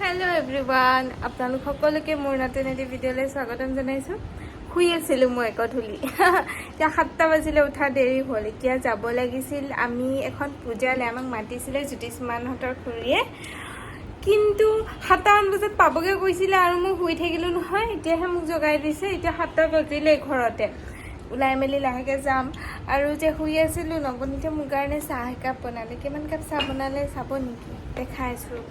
Hello' everyone, আপোনালোক সকলোকে মোৰ নতুন এটি ভিডিঅ'লৈ স্বাগতম জনাইছোঁ। শুই আছিলোঁ মই গধূলি, এতিয়া 7টা বাজিলে, উঠা দেৰি হ'ল। এতিয়া যাব লাগিছিল আমি এখন পূজালৈ, আমাক মাতিছিলে জ্যোতিষ্মানহঁতৰ খুৰীয়ে, কিন্তু 7টামান বজাত পাবগৈ কৈছিলে আৰু মই শুই থাকিলোঁ নহয়। এতিয়াহে মোক জগাই দিছে। এতিয়া 7টা বাজিলে, ঘৰতে ওলাই মেলি লাহেকৈ যাম। আৰু যে শুই আছিলোঁ, নৱনীতে মোৰ কাৰণে চাহ একাপ বনালে। কিমান কাপ চাহ বনালে চাব নেকি? দেখাই আছোঁ।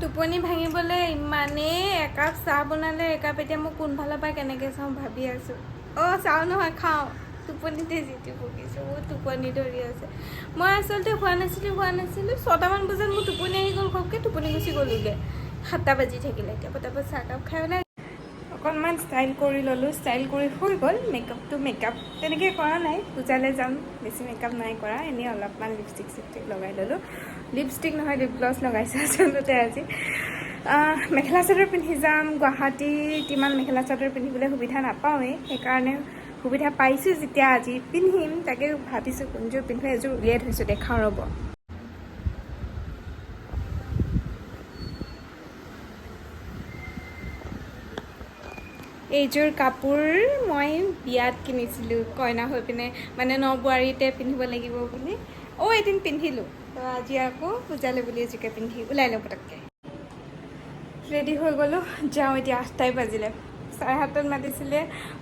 টোপনি ভাঙিবলৈ ইমানেই একাপ চাহ বনালে একাপ। এতিয়া মই কোনফালৰ পৰা কেনেকৈ চাওঁ ভাবি আছোঁ। অঁ, চাওঁ নহয়, খাওঁ। টোপনিতে যিটো বকিছোঁ, বহুত টোপনি ধৰি আছে। মই আচলতে হোৱা নাছিলোঁ। 6টামান বজাত মোৰ টোপনি আহি গ'ল, ঘপকৈ টোপনি গুচি গ'লোগৈ। 7টা বাজি থাকিলে। এতিয়া পটাপট চাহকাপ খাই পেলাই অকণমান ষ্টাইল কৰি ল'লোঁ। ষ্টাইল কৰি হৈ গ'ল। মেকআপটো মেকআপ তেনেকৈ কৰা নাই, পূজালৈ যাম, বেছি মেকআপ নাই কৰা, এনেই অলপমান লিপষ্টিক চিপষ্টিক লগাই ল'লোঁ। লিপষ্টিক নহয়, লিপ গ্লছ লগাইছোঁ আচলতে। আজি মেখেলা চাদৰ পিন্ধি যাম। গুৱাহাটীত ইমান মেখেলা চাদৰ পিন্ধিবলৈ সুবিধা নাপাওঁৱেই, সেইকাৰণে সুবিধা পাইছোঁ যেতিয়া আজি পিন্ধিম। তাকে ভাবিছোঁ কোনযোৰ পিন্ধো। এযোৰ উলিয়াই থৈছোঁ, দেখাওঁ ৰ'ব। এইযোৰ কাপোৰ মই বিয়াত কিনিছিলোঁ, কইনা হৈ পিনে, মানে নবোৱাৰীতে পিন্ধিব লাগিব বুলি। অ', এদিন পিন্ধিলোঁ, তো আজি আকৌ পূজালৈ বুলি এযোৰকে পিন্ধি ওলাই লওঁ। পটককৈ ৰেডি হৈ গ'লোঁ, যাওঁ এতিয়া। 8টাই বাজিলে। 7:30ত মাতিছিলে,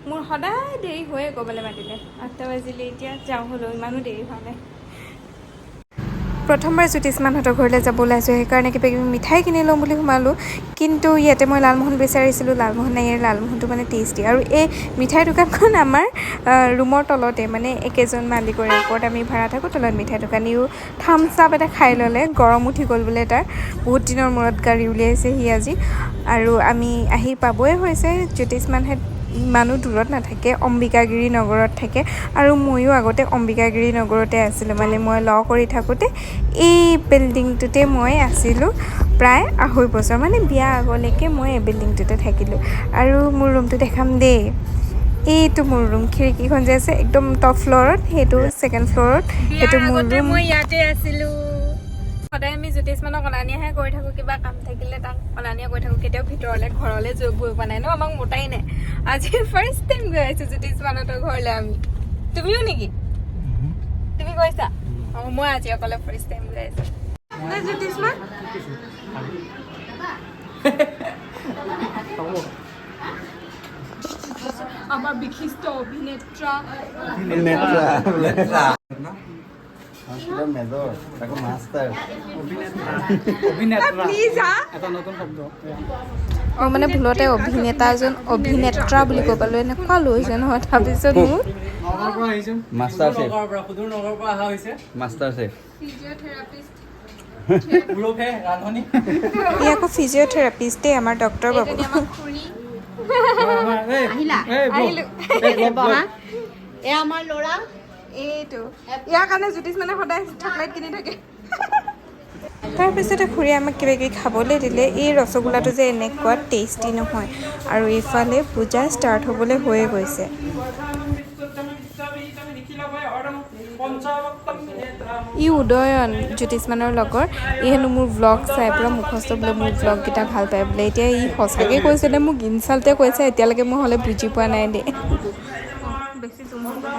মোৰ সদায় দেৰি হৈয়ে ক'বলৈ মাতিলে। 8টা বাজিলে, এতিয়া যাওঁ। হ'লেও ইমানো দেৰি হোৱা নাই। প্ৰথমবাৰ জ্যোতিষ্মানহঁতৰ ঘৰলৈ যাব ওলাইছোঁ, সেইকাৰণে কিবা কিবি মিঠাই কিনি ল'ম বুলি সোমালোঁ। কিন্তু ইয়াতে মই লালমোহন বিচাৰিছিলোঁ, লালমোহন নাই। ইয়াৰ লালমোহনটো মানে টেষ্টি। আৰু এই মিঠাই দোকানখন আমাৰ ৰুমৰ তলতে, মানে একেজন মালিকৰে। ওপৰত আমি ভাড়া থাকোঁ, তলত মিঠাই দোকানীও থামছ আপ এটা খাই ল'লে, গৰম উঠি গ'ল বোলে তাৰ। বহুত দিনৰ মূৰত গাড়ী উলিয়াইছে সি আজি। আৰু আমি আহি পাবই হৈছে। জ্যোতিষ্মানহঁত ইমানো দূৰত নাথাকে, অম্বিকাগিৰি নগৰত থাকে। আৰু ময়ো আগতে অম্বিকাগিৰি নগৰতে আছিলোঁ, মানে মই ল কৰি থাকোঁতে এই বিল্ডিংটোতে মই আছিলোঁ প্ৰায় 2.5 বছৰ, মানে বিয়া আগলৈকে মই এই বিল্ডিংটোতে থাকিলোঁ। আৰু মোৰ ৰুমটো দেখাম দেই। এইটো মোৰ ৰুম। খিৰিকীখন যে আছে একদম টপ ফ্ল'ৰত, সেইটো ছেকেণ্ড ফ্ল'ৰত, সেইটো মোৰ ৰুম। মই ইয়াতে আছিলোঁ সদায়। আমি জ্যোতিষ্মানক অনা নিয়াহে কৰি থাকোঁ, কিবা কাম থাকিলে তাক অনা নিয়া কৰি থাকোঁ। কেতিয়াও ভিতৰলৈ ঘৰলৈ গৈ পোৱা নাই ন, আমাক মতাই নাই। আজি ফাৰ্ষ্ট টাইম গৈ আছোঁ জ্যোতিষ্মানহঁতৰ ঘৰলৈ আমি। তুমিও নেকি? তুমি গৈছা? অঁ, মই আজি অকলে ফাৰ্ষ্ট টাইম গৈ আছোঁ। নে জ্যোতিষ্মান? আমাৰ বিশিষ্ট অভিনেত্ৰা। মেজৰ তাকো মাষ্টাৰ। অভিনেত্ৰা। প্লিজ হা। এটা নতুন শব্দ। অঁ, মানে ভুলতে অভিনেতাজন অভিনেত্ৰা বুলি কৈ পালোঁ। এনেকুৱা লৈছে নহয় তাৰপিছত মোক। নগৰৰ পৰা আহিছো। Master chef. নগৰৰ পৰা, সুদূৰ নগৰৰ পৰা অহা হৈছে। Master chef. Physiotherapist. ওৰফে ৰান্ধনী। ই আকৌ ফিজিঅ'থেৰাপিষ্ট দেই, আমাৰ ডক্টৰ বাবু। আহিলা? আহিলো। বহা। এয়া আমাৰ ল'ৰা। এইটো ইয়াৰ কাৰণে জ্যোতিষ মানে সদায় চকলেট কিনি থাকে। তাৰপিছতে খুৰীয়ে আমাক কিবা কিবি খাবলৈ দিলে। এই ৰসগোল্লাটো যে এনেকুৱা টেষ্টি নহয়! আৰু ইফালে পূজা ষ্টাৰ্ট হ'বলৈ হৈয়ে গৈছে। ই উদয়ন, জ্যোতিষ্মানৰ লগৰ। ই হেনো মোৰ ভ্লগ চাই পূৰা মুখস্থ বোলে, মোৰ ভ্লগকেইটা ভাল পায় বোলে। এতিয়া ই সঁচাকৈ কৈছে নে মোক ইনচাল্টে কৈছে, এতিয়ালৈকে মই হ'লে বুজি পোৱা নাই দেই।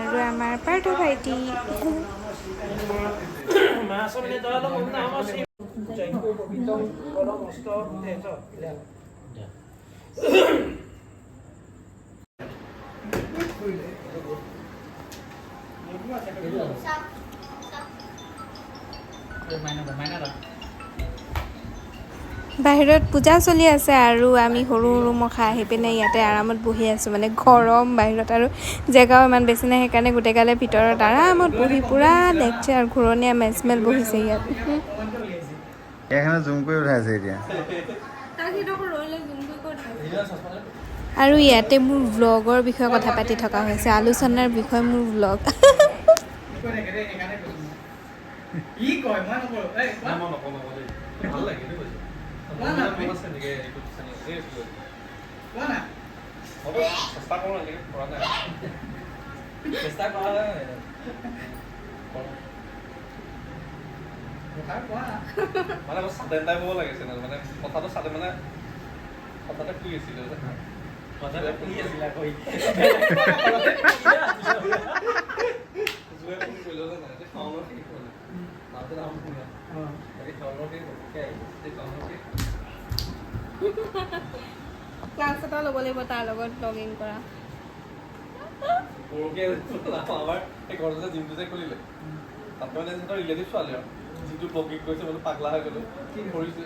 আৰু আমাৰ পাৰ্থ ভাইটি। বাহিৰত পূজা চলি আছে আৰু আমি সৰু সৰু মখা আহি পিনে ইয়াতে আৰামত বহি আছোঁ। মানে গৰম বাহিৰত আৰু জেগাও ইমান বেছি নাই, সেইকাৰণে গোটেইগালে ভিতৰত আৰামত বহি পূৰা লেকচাৰ, ঘূৰণীয়া মেজমেল বহিছে ইয়াত। এইখনে জুম কৰি উঠাইছে এতিয়া। আৰু ইয়াতে মোৰ ভ্লগৰ বিষয়ে কথা পাতি থকা হৈছে, আলোচনাৰ বিষয় মোৰ ভ্লগ। ই কয়, মই নকৰো। এই কোৱা। মই নকওঁ, নকওঁ দেই। ভাল লাগে, সেইটো কৈছোঁ। কোৱা না তুমি। মন আছে এনেকে ইউটিউব চেনেল, এই কোৱা না। মইতো চেষ্টা কৰোঁ, এনেকে কৰা নাই। চেষ্টা কৰা নাই। মানে সাদেন টাইপ হ'ব লাগিছিল, মানে কথাটো সাদেন, মানে কথাতে শুই আছিলো, কথাতে শুই আছিল আকৌ। জুয়ে ফোন কৰিলো যে নাই শাওনৰ শেষ হ'ল, তাৰপিছত আৰম্ভ কৰিলো। বাকী শাওনৰ শেষ হ'ল, শাওনৰ শেষ। ক্লাছ এটা ল'ব লাগিব তাৰ লগত লগ ইন কৰা। পৰহি আমাৰ এই ঘৰতে যে জিমটো যে খুলিলে, তাতে মানে সিহঁতৰ ৰিলেটিভ ছোৱালী আৰু যিটো ব্লগিং কৰিছে, বোলো পাগলা হৈ গ'লো। কি কৰিছে?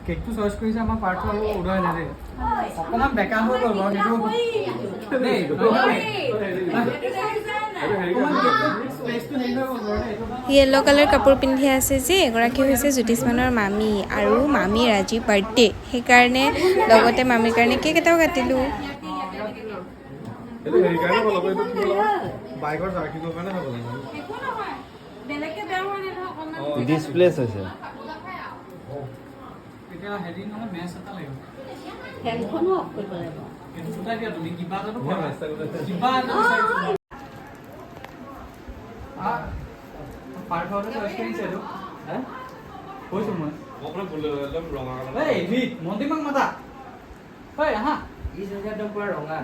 কেকটো চইচ কৰিছে আমাৰ পাৰ্থ আৰু উদয় দেই। অকণমান বেকা হৈ গ'ল বাৰু সেইটো দেই। য়েল্ল' কালাৰ কাপোৰ পিন্ধি আছে যে এগৰাকী হৈছে জ্যোতিষ্মানৰ মামী, আৰু মামীৰ আজি বাৰ্থডে, সেইকাৰণে লগতে মামীৰ কাৰণে কেক এটাও কাটিলোঁ। ডিছপ্লেচ হৈছে। এতিয়া হেৰি নহয়, মেচ এটা লাগিব। ফেনখনো অফ কৰিব লাগিব। এইটো ফুটাই দিয়া তুমি, কিবা এটাতো কিবা এটা পাৰ্থ চইচ কৰিছে এইটো। হে কৈছোঁ মই। এই মন্দিমাক মাতা। ঐ আহা। একদম পুৰা ৰঙা।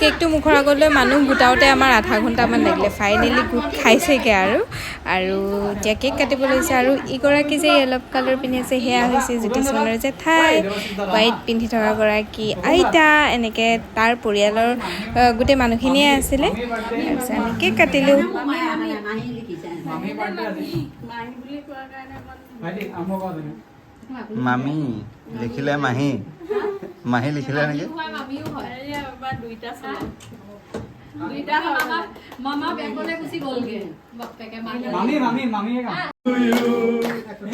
কেকটো মুখৰ আগত লৈ মানুহ গোটাওঁতে আমাৰ আধা ঘণ্টামান লাগিলে। ফাইনেলি গোট খাইছেগৈ আৰু আৰু এতিয়া কেক কাটিব লৈছে। আৰু ইগৰাকী যে য়েল্ল' কালাৰ পিন্ধি আছে সেয়া হৈছে জ্যোতিষ্মানৰ জেঠাই, হোৱাইট পিন্ধি থকাগৰাকী আইতা, এনেকৈ তাৰ পৰিয়ালৰ গোটেই মানুহখিনিয়ে আছিলে। তাৰপিছত আমি কেক কাটিলোঁ। মামী লিখিলে মাহী, মাহী লিখিলে নেকি?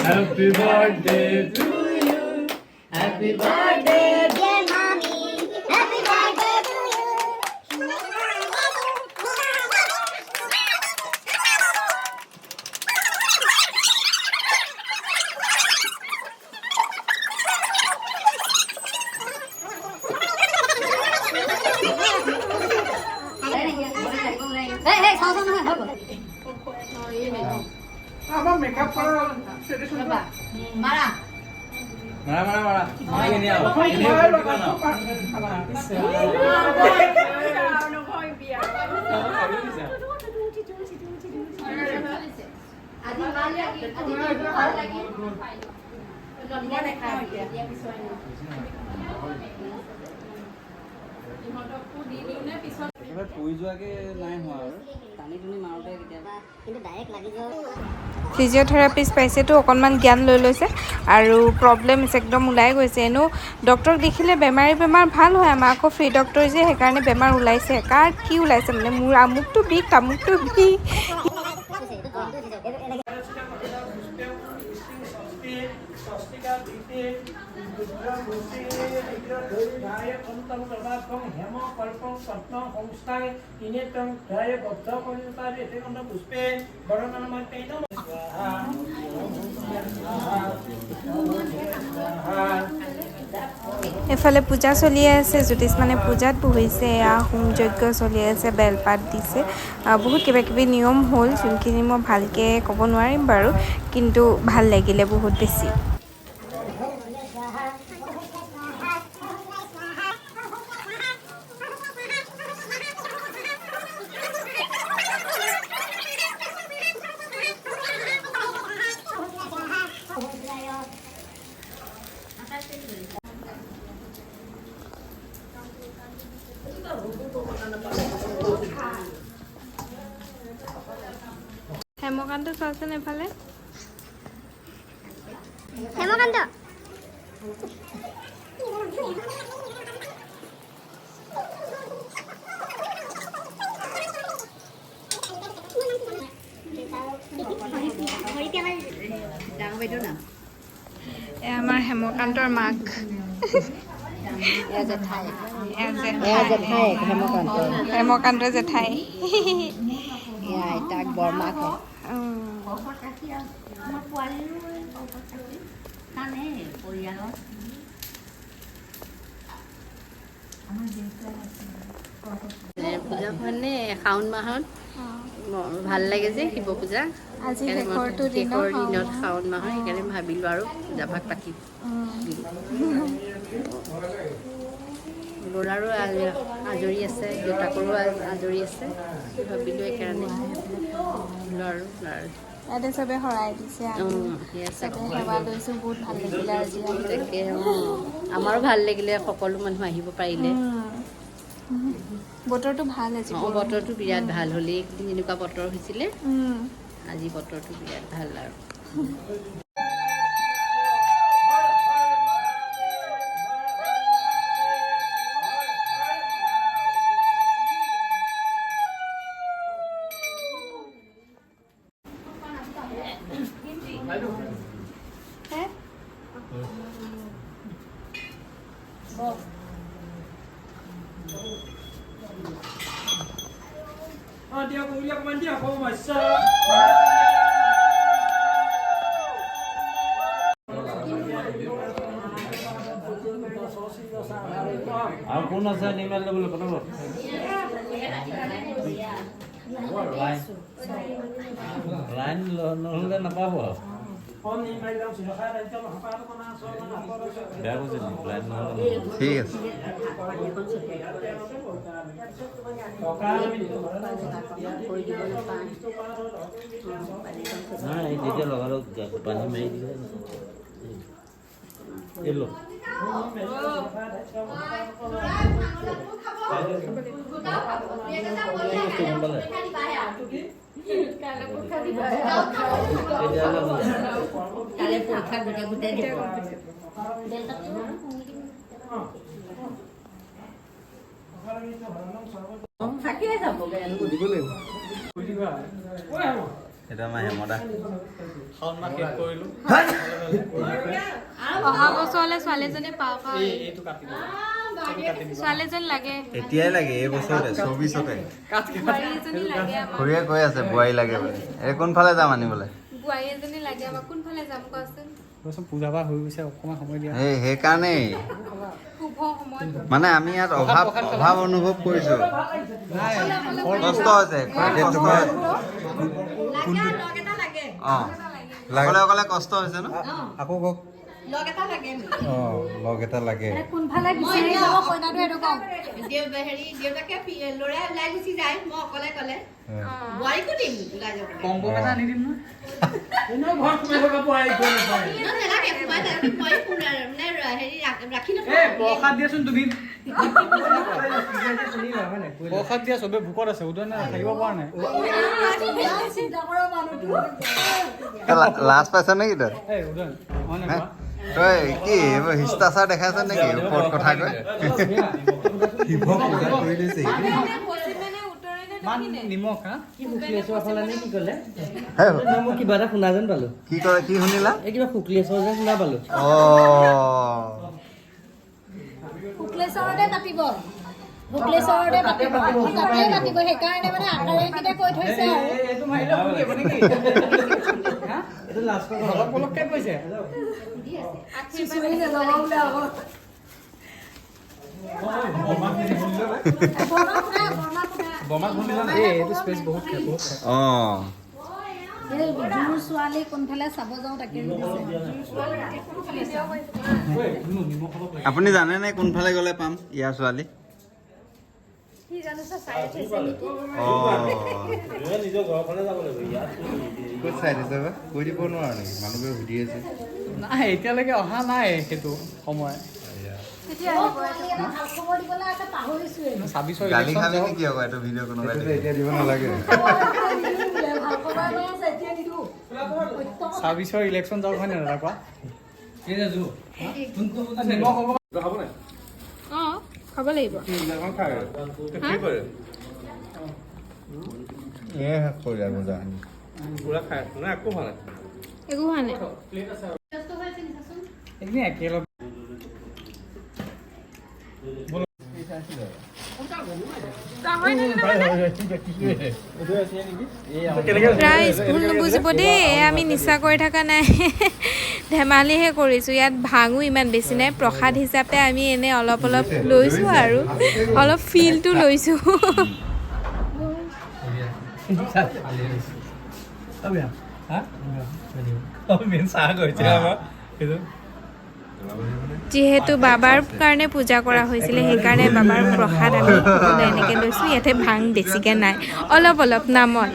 Happy birthday to you. Happy birthday dear mommy. Happy birthday to you. এই এই চাওঁ চাওঁ নহয়, হৈ গ'ল। আমাৰ মেকআপ কৰা মাৰা মাৰা মাৰা মাৰা। আজি ভাল লাগিল, আজি দিনটো ভাল লাগিল। ফিজিঅ'থেৰাপিষ্ট পাইছেতো, অকণমান জ্ঞান লৈ লৈছে আৰু প্ৰব্লেম একদম ওলাই গৈছে। এনেও ডক্টৰক দেখিলে বেমাৰী বেমাৰ ভাল হয়, আমাৰ আকৌ ফ্ৰী ডক্টৰ যে, সেইকাৰণে বেমাৰ ওলাইছে। কাৰ কি ওলাইছে মানে মোৰ আমুকটো বিষ, তামুকটো বিষ। এফালে পূজা চলি আছে, জ্যোতিষ্মানে পূজাত বহিছে, এয়া হোম যজ্ঞ চলি আছে, বেলপাত দিছে, বহুত কিবা কিবি নিয়ম হ'ল যোনখিনি মই ভালকৈ ক'ব নোৱাৰিম বাৰু, কিন্তু ভাল লাগিলে বহুত বেছি। হেমকান্ত চোৱাচোন এফালে। হেমকান্ত আমাৰ হেমকান্তৰ মাক, হেমকান্তৰ জেঠাই। আইতাক বৰমাক। পূজা মানে শাওণ মাহত ভাল লাগে যে শিৱ পূজা। আজি সেইকাৰণে মই শেষৰটো দিন শেষৰ শাওণ দিনত মাহ। শাওণ মাহৰ, সেইকাৰণে ভাবিলোঁ আৰু পূজা ভাগ পাতি দিলোঁ। ল'ৰাৰো আজৰি আছে, দেউতাকৰো আজৰি আছে, ভাবিলোঁ সেইকাৰণে দিলোঁ আৰু ল'ৰাৰ। ইয়াতে চবে শৰাই দিছে, আমি সেয়া চবে সেৱা লৈছোঁ। বহুত ভাল লাগিলে আজি আহি। তাকে, অঁ, আমাৰো ভাল লাগিলে, সকলো মানুহ আহিব পাৰিলে। বতৰটো ভাল আজি। অঁ, বতৰটো বিৰাট ভাল হ'ল। এইকেইদিন যেনেকুৱা বতৰ হৈছিলে, আজি বতৰটো বিৰাট ভাল আৰু। হে। দিয়া উলিয়াই অকণমান দিয়া সমস্যা। আৰু কোন আছে নিৰ্মাল ল'বলৈ পতাব? লাইন লাইন নহ'লে নাপাব আৰু। বেয়া কৈছে নি? লাইন নহ'লে নহ'ব। ঠিক আছে। কৰি দিব নাপায়। নাই, এই তেতিয়া লগালগ পানী মাৰি দিলে। এই ল। কি বস্তু গম পালে? তেতিয়াহ'লে হ'ব। কালি পৰীক্ষা গোটেই গোটেই দিব। থাকিয়ে যাবগৈ আৰু। সেইটো আমাৰ হেমদা। শাওণ মাহ শেষ কৰিলোঁ। অহা বছৰলৈ ছোৱালীজনী পাওক আৰু। এই এইটো কাটি দিবা, এইটো কাটি দিবা। ছোৱালীজনী লাগে। এতিয়াই লাগে, এই বছৰতে, 24তে। বোৱাৰী এজনী লাগে আমাক। খুৰীয়ে কৈ আছে বোৱাৰী লাগে বুলি। এই কোনফালে যাম আনিবলৈ? বোৱাৰী এজনী লাগে আমাক। কোনফালে যাম কোৱাচোন? ৰচোন, পূজা পাৰ হৈ গৈছে, অকণমান সময় দিয়া। সেই সেইকাৰণেই। শুভ সময়ত। মানে আমি ইয়াত অভাৱ অভাৱ অনুভৱ কৰিছো। কষ্ট হৈছে, কষ্ট হৈছে। লগ এটা লাগে। অঁ, অকলে অকলে কষ্ট হৈছে ন? আকৌ কওক। লগ এটা লাগে। অঁ, লগ এটা লাগে। কোনফালে বিচাৰি যাব কইনাটো, সেইটো কওক। হেৰি দেউতাকে ল'ৰাই ওলাই গুচি যায়, মই অকলে ক'লে বোৱাৰীকো দিম ওলাই যাবলৈ। কম কম এটা আনি দিম নহয়। ন, নালাগে, সোমাই নালাগে, বোৱাৰী মানে হেৰি ৰাখি নথওঁ। এই প্ৰসাদ দিয়াচোন তুমি। প্ৰসাদ দিয়া, চবে ভোকত আছে, উদয় নাই, থাকিব পৰা নাই। তই লাজ পাইছ নেকি তই? এই উদয় হয় নাই হে? কোৱা? তই কি এইবোৰ শিষ্টাচাৰ দেখাইছ নেকি ওপৰত কথা কৈ? শিৱ পূজা কৰি লৈছে। পশ্চিমে নে উত্তৰে নে মান দক্ষিণে? নিমখ হা। কি শুক্লেশ্বৰ ফালে নে কি ক'লে? হে, মই কিবা এটা শুনা যেন পালো। কি কয়, কি শুনিলা? এই কিবা শুক্লেশ্বৰ যেন শুনা পালো। অঁ। শুক্লেশ্বৰতে পাতিব, শুক্লেশ্বৰতে পাতিব, তাতে পাতিব। সেইকাৰণে মানে আকাৰেকেইটা কৈ থৈছে আৰু। এইটো মাৰিলে শুনি আহিব নেকি? হা? এইটো লাষ্টৰ। অলপ অলপকে কৈছে। চুচৰি নল'ব বোলে আকৌ। বৰ্মা শুনা, বৰ্মা শুনা। এই এইটো স্পেচ বহুত খায়, বহুত খায়। অঁ। এই জোৰ ছোৱালী কোনফালে চাব যাওঁ তাকে সুধিছে। নিমখ অলপ লাগে। আপুনি জানেনে কোনফালে গ'লে পাম ইয়াৰ ছোৱালী? কি জানো, চাই থৈছে নেকি? অঁ। নিজৰ ঘৰৰ ফালে যাব লাগিব ইয়াত। ক'ত চাই দিছে বা? কৈ দিব নোৱাৰো নেকি? মানুহবোৰে সুধি আছে। নাই, এতিয়ালৈকে অহা নাই সেইটো সময়। কেতিয়া আহিব? ছোৱালী এটা ভাল খবৰ দিবলৈ আছে, পাহৰিছোৱে। 26ৰ গালি ইলেকশ্যন খাবি যাওক। নেকি আকৌ এইটো ভিডিঅ' কোনোবাই সেইটোতো দেখিলে? এতিয়া দিব নালাগে। ভাল খবৰ এটা আছে, এতিয়া নিদিওঁ। সত্য কথা। 26ৰ ইলেকশ্যন যাওক, হয় নাই দাদা কোৱা? এই যে জু নিমখ অকণমান। অঁ, খাব লাগিব। এ কৰিলা মজা। একো হোৱা নাই। এইখিনি একেলগে। ৰাইজ ভুল নুবুজিব দেই, আমি নিচা কৰি থকা নাই, ধেমালিহে কৰিছোঁ। ইয়াত ভাঙো ইমান বেছি নাই, প্ৰসাদ হিচাপে আমি এনেই অলপ অলপ লৈছোঁ আৰু অলপ ফিলটো লৈছোঁ। যিহেতু বাবাৰ কাৰণে পূজা কৰা হৈছিলে, সেইকাৰণে বাবাৰ প্ৰসাদ আমি সকলোৱে এনেকৈ লৈছোঁ। ইয়াতে ভাং বেছিকৈ নাই, অলপ অলপ নামত।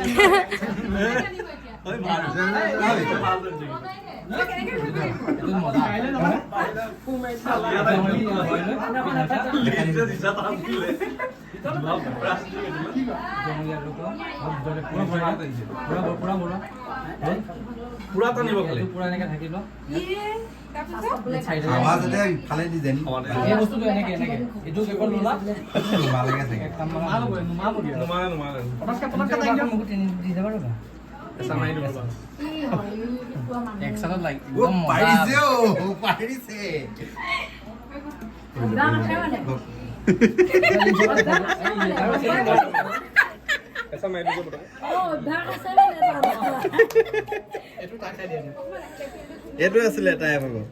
এইটো আছিলে তাই ভাগৰ।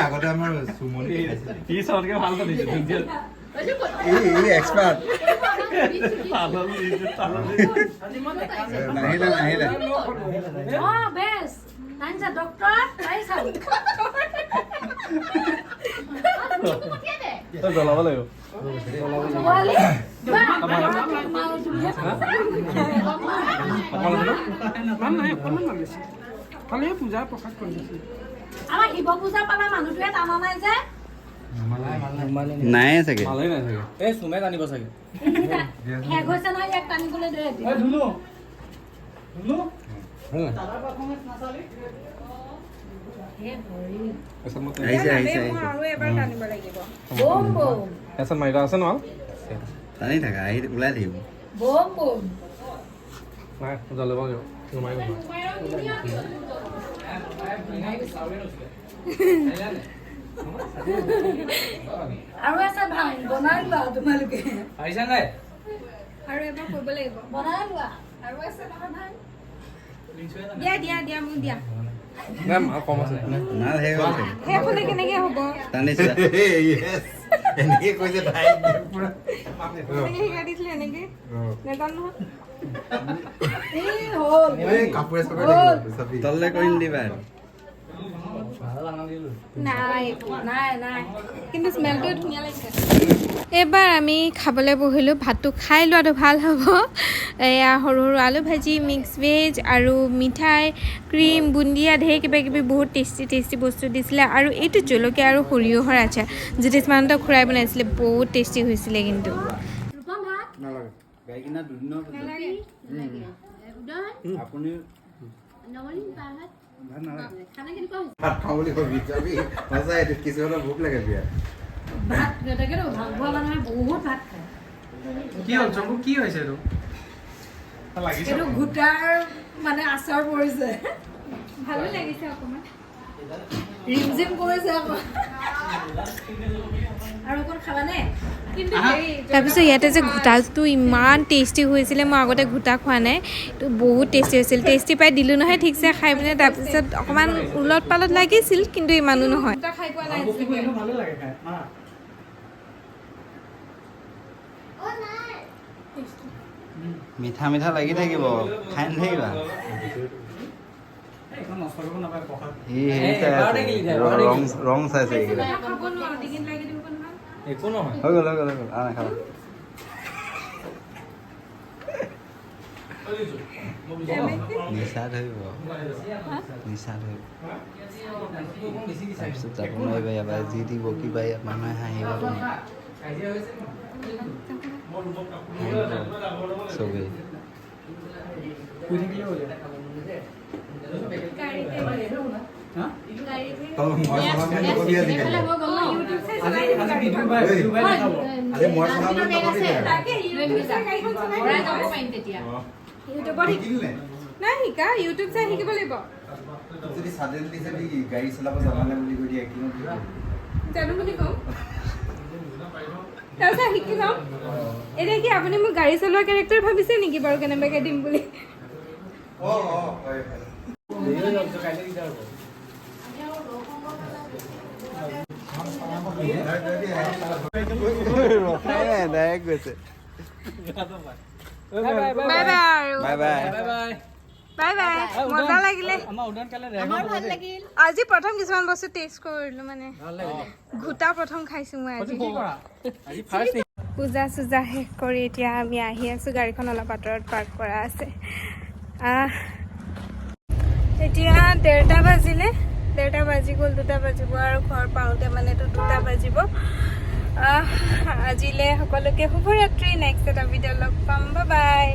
আগতে আমাৰ এক্সপাৰ্ট নাহিলে নাহিলে জ্বলাব লাগিব। নাই চাগে, টানি থাকা, আহি ওলাই থাকিব। আৰু আছে ভাং বনাই লোৱা তোমালোকে। আৰু এবাৰ কৰিব লাগিব, বনাই লোৱা। আৰু আছে নহয় ভাং। দিয়া দিয়া দিয়া মোক দিয়া। শেষ হ'লে কেনেকে হ'ব? শিকাই দিছিলে এনেকে নাজানো নহয়। তললে কৰি নিদিবা। নাই নাই নাই, কিন্তু স্মেলটো ধুনীয়া লাগিছে। এইবাৰ আমি খাবলৈ বহিলোঁ। ভাতটো খাই লোৱাটো ভাল হ'ব। এয়া সৰু সৰু আলু ভাজি, মিক্স ভেজ আৰু মিঠাই, ক্ৰীম, বুন্দিয়া, ঢেৰ কিবা কিবি বহুত টেষ্টি টেষ্টি বস্তু দিছিলে। আৰু এইটো জলকীয়া আৰু সৰিয়হৰ আচাৰ জ্যোতিষ্মানন্দ খুৰাই বনাইছিলে, বহুত টেষ্টি হৈছিলে। কিন্তু ভাত খাওঁ বুলি কবি যাবি, সঁচাই এইটো কিছুমানৰ ভোক লাগে বিৰাট। কি হ'ল চকু, কি হৈছে এইটো? এইটো গোটাৰ মানে আচাৰ পৰিছে, ভালো লাগিছে অকণমান, ৰিমঝিম কৰিছে আকৌ। আৰু অকণ খাবানে? কিন্তু তাৰপিছত ইয়াতে যে ঘোটাটো ইমান টেষ্টি হৈছিলে, মই আগতে ঘোটা খোৱা নাই, এইটো বহুত টেষ্টি হৈছিল। টেষ্টি পাই দিলোঁ নহয় ঠিকছে খাই পিনে। তাৰপিছত অকণমান ওলট পালট লাগিছিল, কিন্তু ইমানো নহয়। মিঠা মিঠা লাগি থাকিব, খাই নাথাকিবা। ৰং চাইছে, হৈ গ'ল হৈ গ'ল হৈ গ'ল, আৰু নাখাবা। নিচা ধৰিব, নিচা ধৰিব, তাৰপিছত যাব নোৱাৰিবা। ইয়াৰ পৰা যি দিব কিবা ইয়াত মানুহে হাঁহিব তোমাক, চবেই। মই চলাম বুলি নকবি আজিকালি। এইফালে হৈ গ'ল ন? ইউটিউব চাই আজি চলাই দিম আজি গাড়ীখন। বিদুৰ ভাই, বিদুৰ ভাই দেখাব। আজি মই চলাম বুলি নকবি দে। তাকে ইউটিউব চাই গাড়ীখন চলাই ভৰাই দিম। যাব পাৰিম তেতিয়া। ইউটিউবত শিকি শিকিলি নে? নাই শিকা, ইউটিউব চাই শিকিব লাগিব। যদি ছাডেনলি যদি গাড়ী চলাব জানানে বুলি কৈ দিয়ে, এক্টিঙত কি কৰিবি? জানো বুলি কওঁ, তাৰপিছত শিকি ল'ম। এতিয়া কি আপুনি মোক গাড়ী চলোৱা কেৰেক্টাৰ ভাবিছে নেকি বাৰু কেনেবাকে দিম বুলি? অ, হয় হয়। দেৰি হৈ যাব, কাইলৈ দিগদাৰ হ'ব। ৰখাই নাই, ডাইৰেক্ট গৈছে। Bye bye. বাই বাই আৰু। Bye bye. Bye bye. Bye bye, মজা লাগিলে। আমাৰ উদয়ন কাইলৈ আমাৰ ভাল লাগিল। আজি প্ৰথম কিছুমান বস্তু টেষ্ট কৰিলো, মানে ভাল লাগিলে। ঘোটা প্ৰথম খাইছো মই আজি। কি কৰা আজি ফাৰ্ষ্ট? পূজা চূজা শেষ কৰি এতিয়া আমি আহি আছোঁ। গাড়ীখন অলপ আঁতৰত পাৰ্ক কৰা আছে। এতিয়া 1:30 বাজিলে, 1:30 বাজি গ'ল, 2টা বাজিব আৰু ঘৰ পাওঁতে মানেতো 2টা বাজিব। আজিলৈ সকলোকে শুভৰাত্ৰি। নেক্সট এটা ভিডিঅ' লগ পাম। বাই।